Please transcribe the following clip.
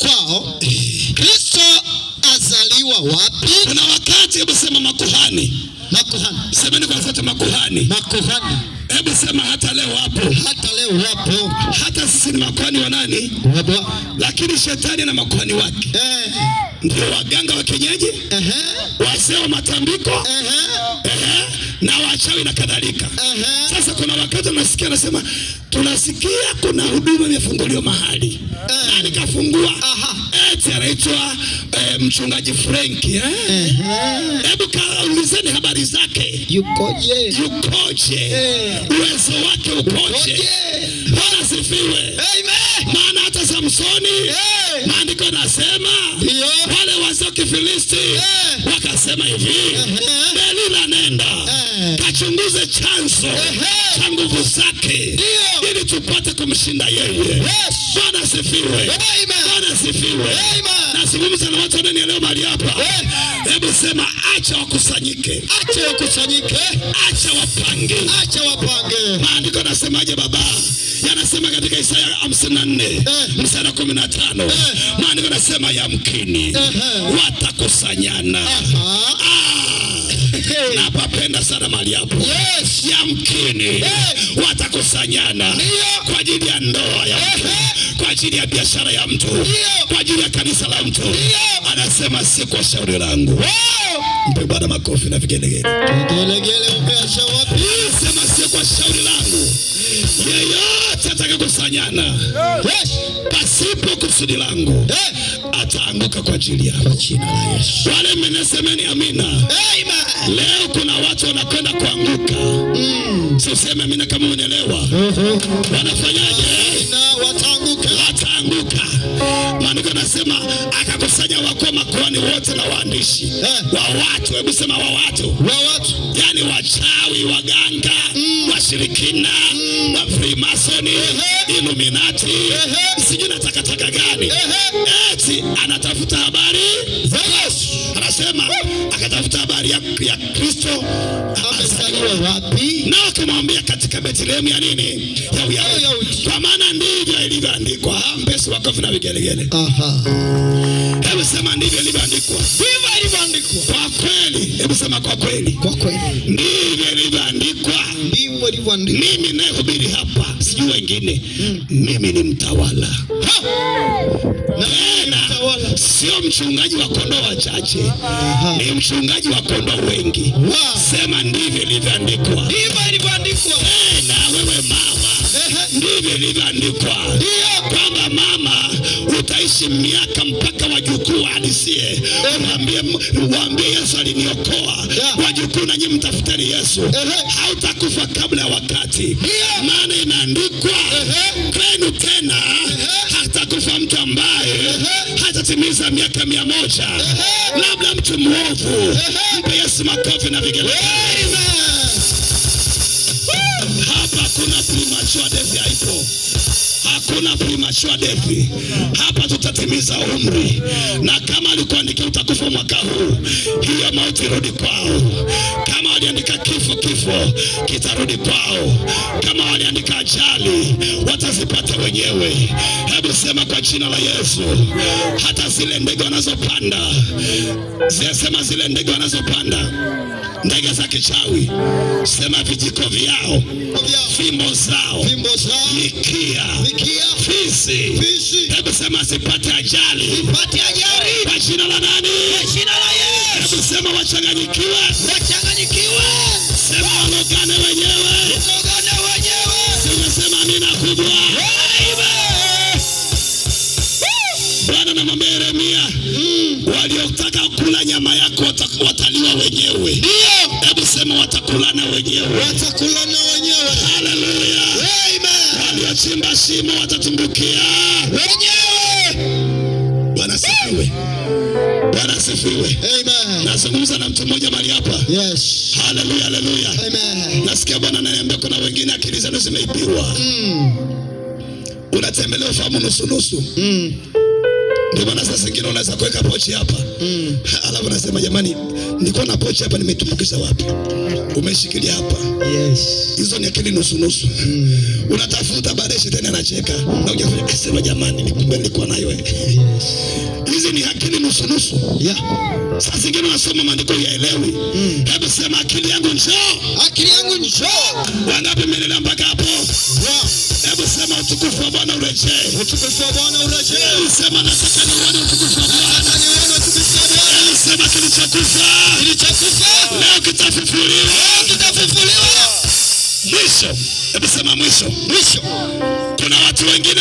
kwao, Kristo azaliwa wapi? Kuna wakati, hebu sema makuhani. Makuhani. Semeni kwa sauti, makuhani. Makuhani. Hebu sema hata leo wapo. Hata leo wapo. Hata sisi ni makuhani wa nani? Wa. Lakini shetani na makuhani wake ndio waganga wa kienyeji, wazee wa matambiko, na wachawi na kadhalika. Sasa kuna wakati unasikia anasema, tunasikia kuna huduma imefunguliwa mahali. Nani kafungua? Eti anaitwa mchungaji Frank, eh? Hebu kaulizeni habari zake. Yukoje? Yukoje? Uwezo wake ukoje? Bwana asifiwe. Amen. Maana hata Samsoni, maandiko nasema wale wazee wa Kifilisti wakasema hivi, Delila, nenda kachunguze chanzo cha nguvu zake ili tupate kumshinda yeye. Bwana asifiwe. Bwana asifiwe. Nazungumza na watu wananielewa mahali hapa. Hebu sema, acha wakusanyike. Acha wakusanyike. Acha wapange. Acha wapange. Maandiko yanasemaje baba? Yanasema katika Isaya 54 mstari wa 15. Maandiko yanasema yamkini watakusanyana. Ah, napapenda sana mahali hapo. Yamkini watakusanyana kwa ajili ya ndoa ya mtu, kwa ajili ya biashara ya mtu, kwa ajili ya kanisa la mtu. Anasema si kwa shauri langu. Mpe Bwana makofi na vigelegele. Vigelegele umeacha wapi? Sema sio kwa shauri langu. Yeyote atakayekusanyana pasipo kusudi langu ataanguka kwa ajili yako. Kwa jina la Yesu. Wale mmesemeni amina. Amen. Leo kuna watu wanakwenda kuanguka. Siseme amina kama unaelewa. Wanafanyaje? Na wataanguka. Wataanguka. Maandiko yanasema akakusanya wakuu makuhani wote na waandishi wa watu. Hebu sema wa watu. Wa watu. Yaani wachawi, waganga, washirikina, wa Freemasoni, Illuminati, sijui na takataka gani. Eti anatafuta habari Za Yesu. Anasema akatafuta habari ya Kristo Amezaliwa wapi? Na akamwambia katika Bethlehemu ya nini? Ya Uyahudi. Uyahudi. Kwa maana ndivyo ilivyoandikwa. Mpesi makofi na vigelegele. Hebu sema ndivyo ilivyoandikwa. Ndivyo ilivyoandikwa. Kwa kweli, hebu sema kwa kweli. Kwa kweli. Ndivyo ilivyoandikwa. Ndivyo ilivyoandikwa. Mimi nayehubiri hapa, sijui wengine, mimi ni mtawala. Na Tena mtawala. sio mchungaji wa kondoo wachache, ni mchungaji wa kondoo wengi. Sema ndivyo ilivyoandikwa. Ndivyo ilivyoandikwa. Tena wewe mama, ndivyo ilivyoandikwa kwamba mama utaishi miaka mpaka wajukuu wahadisie, waambie, waambie Yesu aliniokoa. Wajukuu na nyinyi mtafuteni Yesu, hautakufa kabla ya wakati, maana imeandikwa kwenu tena hatakufa mtu ambaye hatatimiza miaka 100, labda mtu mwovu. Mpe Yesu makofi na vigelegele. Hapa kuna premature death haipo. Hakuna premature death. Hapa tutatimiza umri, na kama alikuandikia utakufa mwaka huu, hiyo mauti irudi kwao. Kama waliandika kifo, kifo kitarudi kwao. Kama waliandika ajali, watazipata wenyewe. Hebu sema kwa jina la Yesu, hata zile ndege wanazopanda, sema zile ndege wanazopanda, ndege za kichawi, sema vijiko vyao, fimbo zao, Fimbo zao. mikia, Mikia. fisi, Fisi. hebu sema zipate ajali Zipate ajali. kwa jina la nani? Kwa jina la Yesu. Hebu sema wachanganyikiwe, Wachanganyikiwe. sema walogane wenyewe, Walogane wenyewe. Sema amina kubwa. Amen. Bwana namwambia Yeremia, waliotaka kula nyama yako wataliwa wenyewe. Ndio. Hebu sema watakulana wenyewe. Watakulana wenyewe. Haleluya. Amen. Waliochimba shimo watatumbukia Wenyewe. Bwana sifiwe. Bwana sifiwe. Amen. Nazungumza na mtu mmoja mahali hapa. Yes. Haleluya, haleluya. Amen. Nasikia Bwana ananiambia kuna wengine akili zenu zimeibiwa. Unatembelea ufahamu nusu nusu. Ndio maana sasa zingine unaweza kuweka pochi hapa. Alafu nasema jamani, nilikuwa na pochi hapa nimetumbukiza wapi? Umeshikilia hapa. Hizo ni akili nusu nusu. Unatafuta, baadaye shetani anacheka. Na hujafanya, sema jamani, ni kumbe nilikuwa nayo. ni akili nusu nusu. Saa zingine unasoma maandiko yaelewi. Hebu sema, akili yangu njoo. Akili yangu njoo. Wangapi mmeendelea mpaka hapo? Yeah. Hebu sema, utukufu wa Bwana urejee. Utukufu wa Bwana urejee. Hebu sema, nataka niuone utukufu wa Bwana. Nataka niuone utukufu wa Bwana. Hebu sema, kilichokufa Kilichokufa leo kitafufuliwa. Kitafufuliwa. Mwisho, hebu sema mwisho. Mwisho. Kuna watu wengine